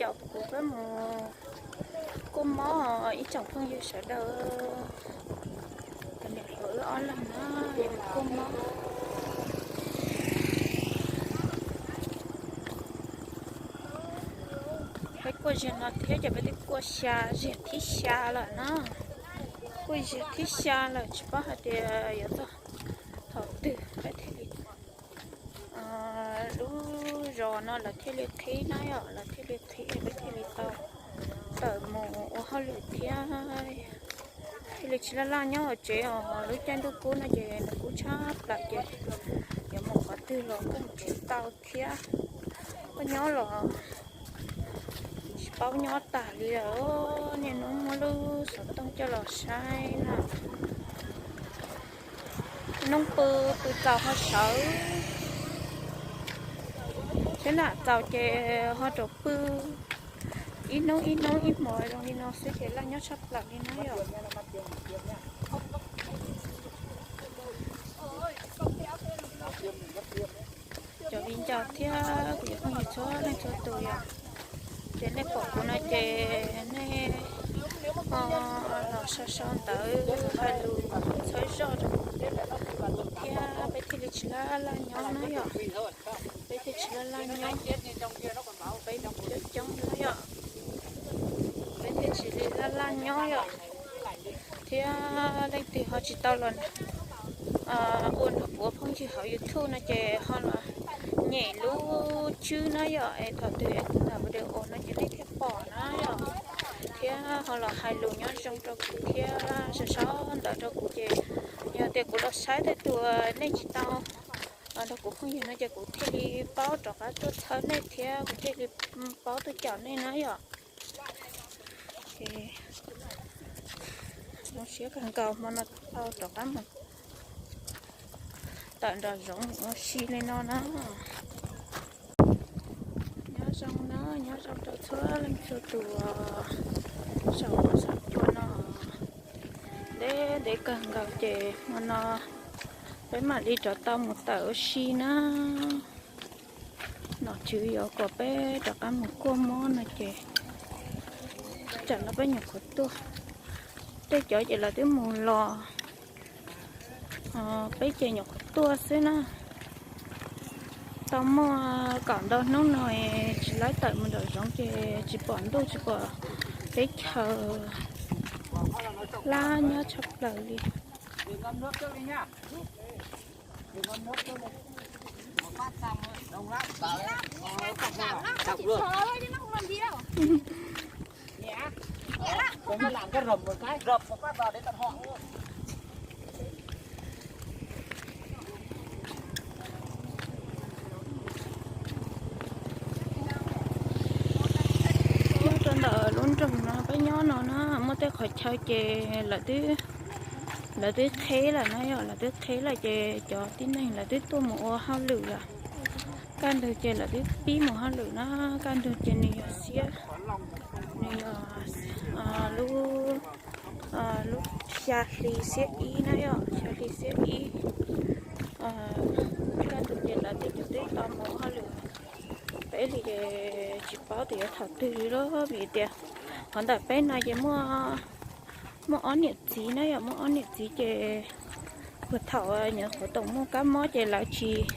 Yog kuv peb mus kuaj mob ib tsoom phooj ywg sawv daws, cov niam hluas wb ob leeg na, yog mus kuaj mob. Peb kuaj ziag no thiab ces peb twb kuaj xya, ziag thib xya lawm na. Kuaj ziag thib xya lawm tsis paub hais tias yuav txog thaum twg peb thiaj li, lub zos no lawv thiaj li qhib na yom, lawv thiaj li qhib peb thiaj li tau tawm mus ua hauj lwm thiab. Thiaj li tsis laj laj nyob hauv tsev os, lub caij ntuj kub no ces nws kub tshaj plaws ces yuav mus qhov twg los kuj tsis tau thiab. Kuj nyob los tsis paub nyob tas li lawm. Niaj hnub muab lub xov tooj coj los saib na. Hnub pw, pw txaus ho sawv, thiab nam txaus ces ho rov pw. Ib hnub ib hnub ib hmos zoo li no xwb ces laj nyob tshaj plaws li na yom. Cov viv ncaus thiab kuv cov phooj ywg txhua leej txhua tus yom, ces nej pom kuv no ces nej ho los sau sau ntawv hais lus txhawb zog rau kuv thiab peb thiaj li tsis laj laj nyob na yom. Peb thiaj tsis laj laj nyob, peb coob coob na yom. Peb thiaj tsis li laj laj nyob yom. Thiab leej twg ho tsis tau los ua nrog kuv ua phooj ywg hauv YouTube no ces ho los nyem lub tswb na yom, es thaum twg es kuv tham video no ces nej thiaj pom na yom. Thiab ho los hais lus nyob zoo rau kuv thiab sau sau ntawv rau kuv ces yog tias kuv los saib tej tus nej tsis tau nrog kuv phooj ywg no ces kuv thiaj li paub rov qab tuaj txhawb nej thiab kuv thiaj li paub tuaj caum nej na yom. Ces zoo siab kawg nkaus hmo no tau rov qab mus tawm nram zoov mus ua si li no na. Nyob zoo na, nyob zoo rau txhua leej txhua tus saum huab saum cua no. Ntev ntev kawg nkaus ces hmo no peb mam li rov tau mus tawm ua si na. Nom tswv yuav kom peb rov qab mus kuaj mob no ces tsam no peb nyuam qhuav tuaj. Tej cov ces lawv twb mus los, peb ces nyuam qhuav tuaj xwb na. Tau muaj kaum ntau hnub no tsis laib tawm mus nram zoov ces tsis pom ntuj tsis pom teb chaws, laj nyob tshaj plaws li. Nyob rau ntawm lub nroog no peb nyob no na, muaj tej qhov chaw ces lawv twb, lawv twb qheb lawm na yom, lawv twb qheb lawm ces cov tib neeg lawv twb tuaj mus ua hauj lwm lawm. Kaj ntug ces lawv twb pib mus hauj lwm na, kaj ntug ces nws yog xiab, nws yog lub, lub xya hli xiab ib na yom, xya hli xiab ib. Kaj ntug ces lawv twb cov twb tau mus hauj lwm, peb li ces tsis paub tias yuav thaum twg li lawm vim tias qhov ntawm peb no ces muaj, muaj ob niam txiv na yom, muaj ob niam txiv ces puag thaum nyuam qhuav tau muaj kab mob ces lawv tsis,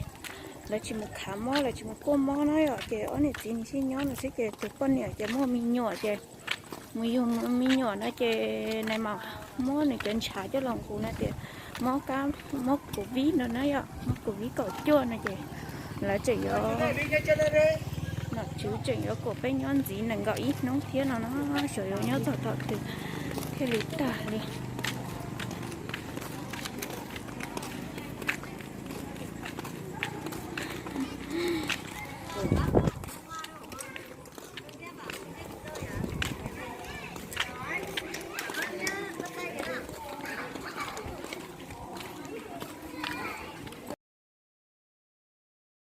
lawv tsis mus khav mob, lawv tsis mus kuaj mob na yom, ces ob niam txiv nws sib nyob no xwb ces tus poj niam ces muaj me nyuam ces mus yug me nyuam no ces nws mam muab nws cov ntshav coj los nqus no tias mob kab, mob covid no na yom, mob covid kaum cuaj no ces lawv tseem yuav, nom tswv tseem yuav kom peb nyob ntxiv nees nkaum ib hnub thiab no na, xyov yuav nyob txog thaum twg thiaj li tag li.